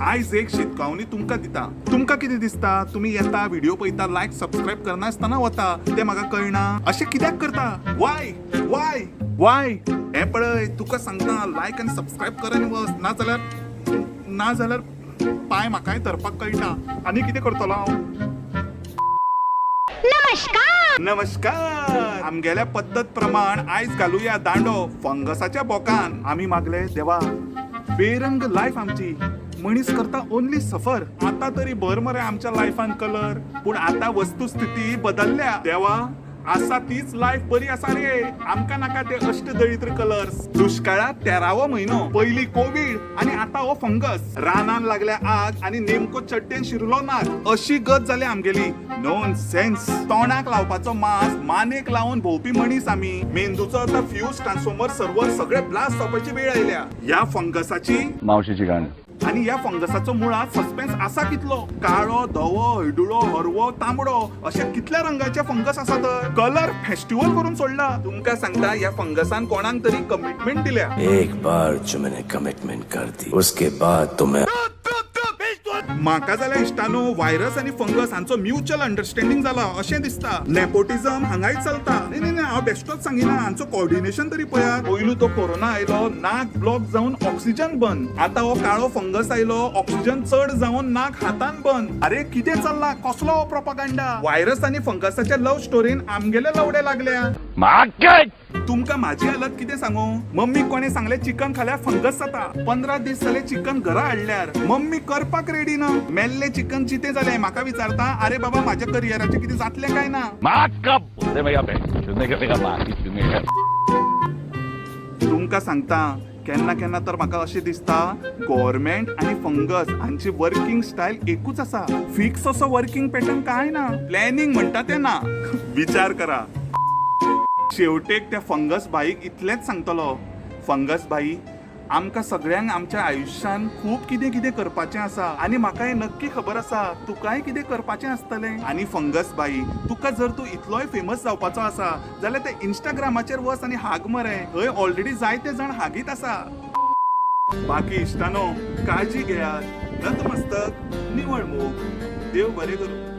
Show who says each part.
Speaker 1: आयज एक शिटकावणी तुमकां दिता. तुमकां कितें दिसता? तुमी येता, व्हिडिओ पळयता, लायक सबस्क्रायब करनासतना वता, तें म्हाका कळना. अशें कित्याक करता? Y Y Y? हें पळय, तुका सांगता, लायक आनी सबस्क्रायब कर आनी वच, नाजाल्यार नाजाल्यार पांय म्हाकाय धरपाक कळटा. आनी कितें करतलो हांव?
Speaker 2: नमस्कार.
Speaker 1: नमस्कार. आमगेल्या पद्दत प्रमाण आयज घालुया दांडो फंगसाच्या बोकान. आमी मागले देवा, बेरंग लायफ आमची, मनीस करता ओनली सफर. आता तरी भर मरे आमच्या लायफान कलर. पूण आता वस्तुस्थिती बदलल्या देवा. आसा तीच लायफ बरी आसा रे, आमकां नाका ते अष्टदळिद्र कलर्स. दुष्काळात 13वो म्हयनो, पयली कोवीड आनी आता हो फंगस. रानान लागल्या आग आनी नेमको चड्डेन शिरलो नाक, अशी गत जाल्या आमगेली. Non sense. तोंडाक लावपाचो मास्क मानेक लावन भोंवपी मनीस आमी. मेंदूचो आता फ्यूज, ट्रान्सफॉर्मर, सर्वर सगळे ब्लास्ट जावपाची वेळ आयल्या ह्या फंगसाची.
Speaker 3: मावशीची गाणी.
Speaker 1: आणि या फंगसाचो मुळात सस्पेन्स आसा कितलो? काळो, धवो, हळडुळो, हरवो, तांबडो, अशे कितल्या रंगाचे फंगस आसा? तर कलर फेस्टिवल करून सोडला. तुमकां सांगता, ह्या फंगसान कोणाक तरी कमिटमेंट दिल्या.
Speaker 4: एक बार जो मैंने कमिटमेंट कर दी, उसके बाद तो मैं
Speaker 1: म्हाका जाल्यार इश्टानो, व्हायरस आनी फंगस हांचो म्युच्युअल अंडरस्टँडिंग जाला अशें दिसता. नेपोटिझम हांगाय चलता. न्ही न्ही न्ही, हांव बेश्टोच सांगिना. हांचो कॉर्डिनेशन तरी पळयात. पयलू तो कोरोना आयलो, नाक ब्लॉक जावन ऑक्सिजन बंद. आता हो काळो फंगस आयलो, ऑक्सिजन चड जावन नाक हातान बंद. अरे, कितें चल्ला? कसलो हो प्रोपागांडा? व्हायरस आनी फंगसाच्या लव्ह स्टोरीन आमगेले लवडे लागल्या. तुमकां म्हाजी हालत कितें सांगू? मम्मी कोणें सांगलें चिकन खाल्यार फंगस जाता. 15 दीस जाले चिकन घरा हाडल्यार, मम्मी करपाक रेडी ना. मेल्लें चिकन जितें जालें. म्हाका विचारता? अरे बाबा, म्हाज्या करियराचें कितें जातलें काय ना? तुमकां सांगता, केन्ना केन्ना तर म्हाका अशें दिसता, गव्हर्मेंट आनी फंगस हांची वर्किंग स्टायल एकूच आसा. फिक्स असो वर्किंग पॅटर्न काय ना, प्लॅनिंग म्हणटा तें ना. विचार करा. शेवटेक त्या फंगस भाईक इतलेंच सांगतलो, फंगस भाई, आमकां सगळ्यांक आमच्या आयुश्यान खूब कितें कितें करपाचें आसा आनी म्हाका हें नक्की खबर आसा, तुकाय कितें करपाचें आसतलें. आनी फंगस भाई, तुका जर तूं इतलोय फेमस जावपाचो आसा जाल्यार ते इंस्टाग्रामाचेर वच आनी हाग मरे. थंय ऑलरेडी जायते जाण हागीत आसा. बाकी इश्टानो, काळजी घेयात. नतमस्तक, निवळ मोग. देव बरें करूं.